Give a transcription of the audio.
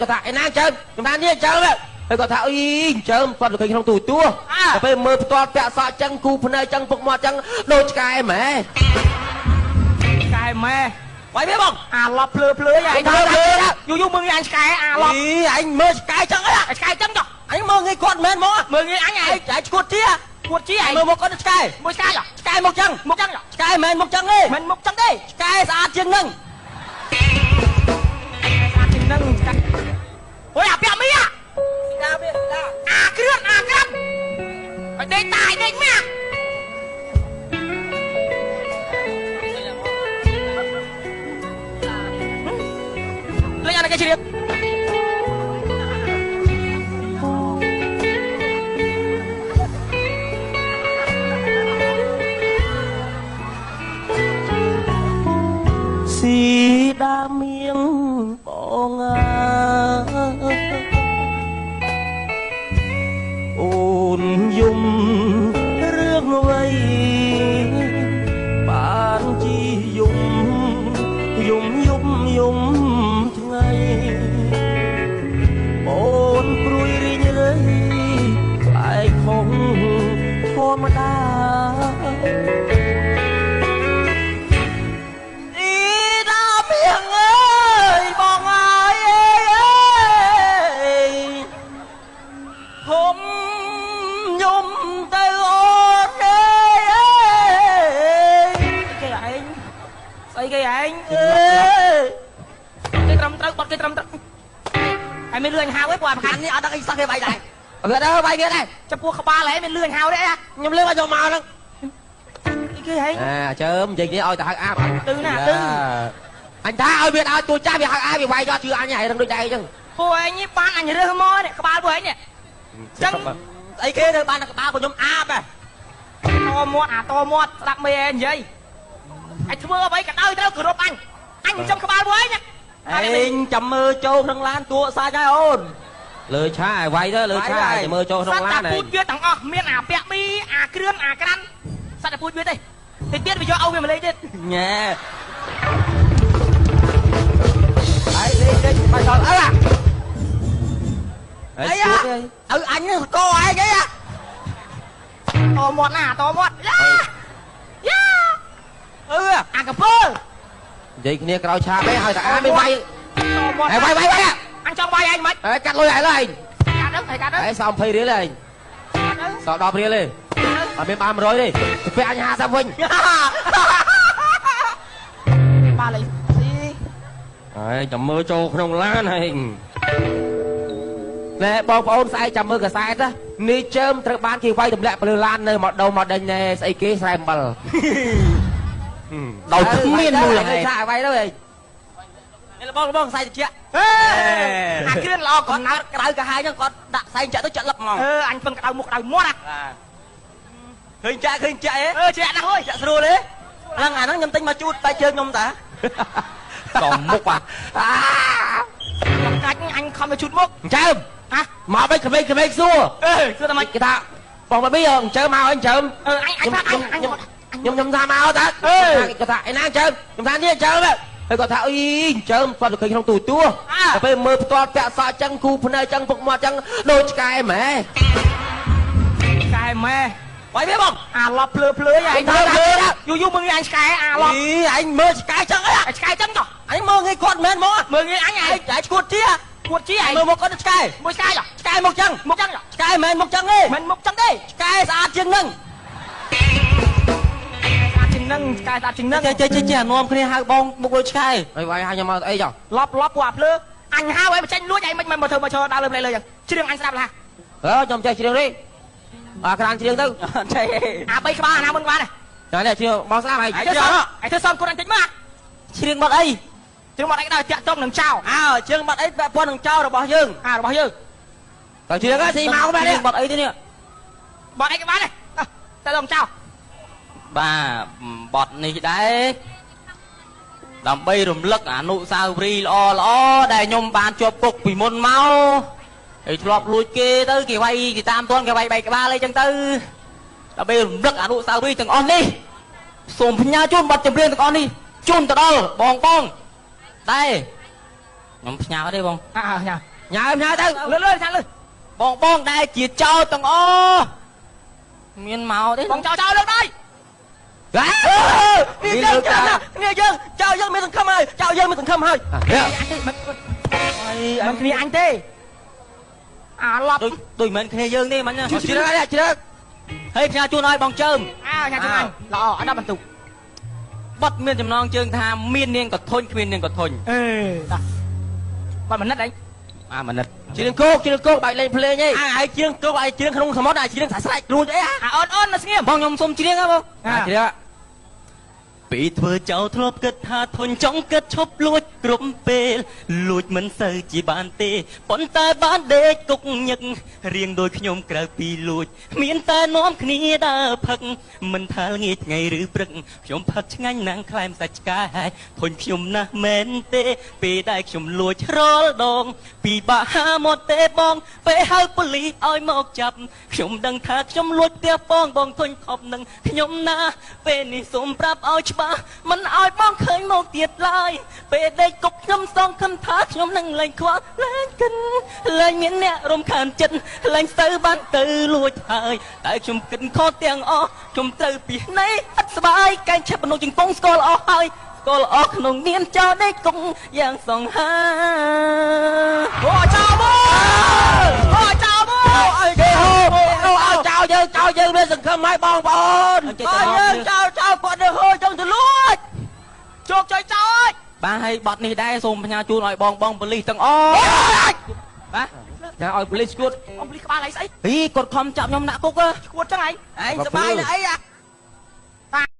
គាត់ថាឯណាចើមខ្ញុំថានេះចើមហើយគាត់ថាអីចើមគាត់ទៅឃើញក្នុងទូទួតែពេលមើលផ្ទាល់ពាក់សក់ចឹងគូភ្នែកចឹងពុកមាត់ចឹងដូចឆ្កែម៉ែ ឆ្កែម៉ែ វាយវាបង អាឡប់ភ្លើភ្លើឯងយូរយូរមើលងាយអញឆ្កែអាឡប់ អីឯងមើលឆ្កែចឹងអី ឆ្កែចឹងចុះ អញមើលងាយគាត់មែនហ្មង មើលងាយអញឯង ឯងឈួតជា ឈួតជាឯង មើលមកគាត់ឆ្កែ មួយឆ្កែ ឆ្កែមកចឹង មកចឹង ឆ្កែមិនមកចឹងទេ មិនមកចឹងទេ ឆ្កែស្អាតជាងនឹង ស្អាតជាងនឹងឆ្កែអូយអាពាក់មី ដាវាដា អាគ្រឿនអាក្រាំឲ្យដេកតាយដេកម៉ាក់លេងអានេះគេជ្រាប ស៊ីដាមៀងបងអូនយំរឿងអ្វីបានជាយំយំយំយំថ្ងៃអូនព្រួយរីងរៃខ្លាយខំធម្មតា គេឯងគេត្រឹមត្រូវបាត់គេត្រឹមត្រូវហើយមានលឿនហៅឯងពួកអាប្រកាន់ នេះអត់ដឹងអីសោះគេវាយដែរ វាដែរវាយគេដែរ ចំពោះក្បាលឯងមានលឿនហៅទេ ខ្ញុំលឿនមកយកមកហ្នឹង គេឯង អាចើមនិយាយនេះឲ្យទៅហៅអាប ទឺណាទឺ អញថាឲ្យវាឲ្យទូចាស់វាហៅអាបវាវាយយកជឿអញហើយរឹងដូចដែរអញ្ចឹង ពួកឯងនេះបានអញរើសមកនេះក្បាលពួកឯងនេះចឹង អីគេរើបានក្បាលពួកខ្ញុំអាបហ៎ តមាត់អាតមាត់ស្ដាប់មេឯងនិយាយឯងធ្វើអ្វីក៏ដោយត្រូវគោរពអញអញចំក្បាលពួកឯង ឯងចាំមើលចូលក្នុងឡានតួសាច់ហើយអូន លើឆាឲ្យវាយទៅលើឆាឲ្យមើលចូលក្នុងឡាន សត្វតែពូជវាទាំងអស់មានអាពាក់មីអាគ្រឿនអាក្រាន់សត្វតែពូជវាទេតិចទៀតវាយកឲ្យវាមកលេងទៀត ញ៉ែ ហើយលេងលេងបាយដល់អើ អីឪអញនឹងកឯងអី តមាត់ណាតមាត់យ៉ាយ៉ា អឺ អាកពើ និយាយគ្នាក្រោយឆាបឯងឲ្យតែអាមិនវាយ ហើយ វាយវាយវាយ អញចង់វាយឯងមិន ហើយកាត់លុយឯងឡើយ កាត់ទៅហើយកាត់ទៅ ហើយសល់20រៀលឯងសល់10រៀលទេអត់មានបាន100ទេទៅពាក់អញ50វិញ បាទលេស៊ី ហើយចាំមើលចូលក្នុងឡានហើយណែបងប្អូនស្អែកចាំមើលកាសែតនេះជើមត្រូវបានគេវាយទម្លាក់ពលឺឡាននៅមកដូមកដេញណែស្អីគេស្រែអំបិល ដោយគ្មានមូលហេតុ ឆាវាយទៅឯង នេះបងបងខ្សែតិច អាគ្រឿនល្អកំណើត ក្តៅកាហាយហ្នឹងគាត់ដាក់ខ្សែចាក់ទៅចាក់លឹកហ្មង អឺអញពឹងក្តៅមុខក្តៅមាត់ ឃើញចាក់ឃើញចាក់អេ អឺចាក់ណាស់អើយ ចាក់ស្រួលទេហ្នឹងអាហ្នឹងខ្ញុំទិញមកជូតបែកជើងខ្ញុំតា សំមុខអា អាកាច់អញខំទៅជូតមុខ ចើម ហ៎ មកវិញក្មេងក្មេងសួរ អឺសួរតែមិន គេថាបងបាប៊ីអញ្ជើមកអញ្ជើម អឺអញអញថាអញ ខ្ញុំខ្ញុំថាមកតាគាត់ថាឯណាចើមខ្ញុំថានេះចើមហើយគាត់ថាអីចើមគាត់ទៅឃើញក្នុងទូទួតែពេលមើលផ្ទាល់ពាក់សក់ចឹងគូភ្នែកចឹងពុកមាត់ចឹងដូចឆ្កែម៉ែ ឆ្កែម៉ែ វាយវាបង អាឡប់ភ្លើភ្លើឯងយូរយូរមើលងាយអញឆ្កែអាឡប់ អីឯងមើលឆ្កែចឹងអី ឆ្កែចឹងចុះ អញមើលងាយគាត់មែនហ្មង មើលងាយអញឯង ឯងឈួតជា ឈួតជាឯង មើលមកគាត់ឆ្កែ មួយឆ្កែ ឆ្កែមកចឹង មកចឹង ឆ្កែមិនមកចឹងទេ មិនមកចឹងទេ ឆ្កែស្អាតជាងនឹង នឹងឆ្កែស្អាតជាងនឹង ចេះចេះចេះនាំគ្នាហៅបងមុខដូចឆ្កែ ហើយវាយហៅខ្ញុំមកអីចុះ ឡប់ឡប់ពួកអាភ្លើអញហៅឲ្យបញ្ចេញលួចឯងមិនមកធ្វើមកឈរដើរលើផ្លែលើចឹងច្រៀងអញស្ដាប់ឡា អឺខ្ញុំចេះច្រៀងទេអាក្រានច្រៀងទៅ ចេះ អា3ក្បាលអាណាមុនក្បាលនេះ ចានេះច្រៀងបងស្ដាប់ហើយ ឯងធ្វើសំគុណអញតិចមក ច្រៀងបាត់អី ច្រៀងបាត់អីក៏ដោយតាក់ទងនឹងចៅ អើច្រៀងបាត់អីពាក់ព័ន្ធនឹងចៅរបស់យើង អារបស់យើង តើច្រៀងស៊ីមកបែរនេះ បាត់អីទេនេះ បាត់អីក៏បានដែរតែដល់ចៅ បាទបត់នេះដែរដើម្បីរំលឹកអនុស្សាវរីយ៍ល្អល្អដែលខ្ញុំបានជាប់គុកពីមុនមកហើយធ្លាប់លួចគេទៅគេវាយគេតាមទាន់គេវាយបែកក្បាលអីចឹងទៅដើម្បីរំលឹកអនុស្សាវរីយ៍ទាំងអស់នេះសូមផ្ញើជូនបទចម្រៀងទាំងអស់នេះជូនទៅដល់បងបងតែ ខ្ញុំផ្ញើទេបង អើញ៉ា ញ៉ើញ៉ើទៅ លឿនលឿនឆាលឿន បងបងដែលជាចោលទាំងអស់មានមកទេ បងចោលចោលលើកដៃ នេះយើងចាំណានេះយើងចៅយើងមានសង្ឃឹមហើយចៅយើងមានសង្ឃឹមហើយ អញទេមិនមិនគ្នាអញទេអាឡប់ ដូចដូចមិនគ្នាយើងទេមិញណា ជ្រើជ្រើ ហើយផ្ញើជូនឲ្យបងជើម អើញ៉ាជូនអញល្អអត់ដល់បន្ទុក បត់មានចំណងជើងថាមាននាងកធុញគ្មាននាងកធុញ អេតាបាត់មនិតអី អាមនិត ជ្រៀងគោកជ្រៀងគោកបាច់លេងភ្លេងអីអាឲ្យជ្រៀងគោកឲ្យជ្រៀងក្នុងសមុទ្រឲ្យជ្រៀងស្រែករួចអី អាអូនអូននៅស្ងៀម បងខ្ញុំសុំច្រៀងហ៎បង ជ្រៀង ពីធ្វើចោលធ្លាប់គិតថាធុញចង់គិតឈប់លួចគ្រប់ពេលលួចមិនសូវជាបានទេប៉ុន្តែបានដេកគុកញឹករៀងដូចខ្ញុំក្រៅពីលួចមានតែនាំគ្នាដើរផឹកមិនថាល្ងាចថ្ងៃឬព្រឹកខ្ញុំផឹកឆ្ងាញ់ណាស់ក្លែមសាច់ឆ្កែធុញខ្ញុំណាស់មែនទេពេលដែលខ្ញុំលួចរាល់ដងពីបាក់ហាមកទេបងពេលហៅប៉ូលីសឲ្យមកចាប់ខ្ញុំដឹងថាខ្ញុំលួចផ្ទះបងបងធុញថប់នឹងខ្ញុំណាពេលនេះសូមប្រាប់ឲ្យច្បាស់មិនឲ្យបងឃើញមកទៀតឡើយពេលដេកគុកខ្ញុំសងខំថាខ្ញុំនឹងលែងខ្វល់លែងគិនលែងមានអ្នករំខានចិត្តលែងស្ទើបានទៅលួចហើយតែខ្ញុំគិតខុសទាំងអស់ខ្ញុំត្រូវពីនៃឥតស្បាយកែងឆេះមនុស្សជង្គង់ស្គាល់អស់ហើយស្គាល់អស់ក្នុងនាមចោលដេកគុកយ៉ាងសង្ហា អូចោលមកអូចោលមក អីគេហូឲ្យចៅយើងចៅយើងមានសង្ឃឹមហើយបងប្អូនបើយើងចៅចៅគាត់ទៅហូចង់ទៅលួច ជោគជ័យចោលអើយ បាទហើយបត់នេះដែរសូមផ្ញើជូនឲ្យបងបងប៉ូលីសទាំងអស់បាទ ញ៉ាឲ្យប៉ូលីសឈួត អំភ្លីក្បាលអីស្អី ហីគាត់ខំចាប់ខ្ញុំដាក់គុកហ៎ ឈួតចឹងឯង ឯងសបាយណាស់អីអា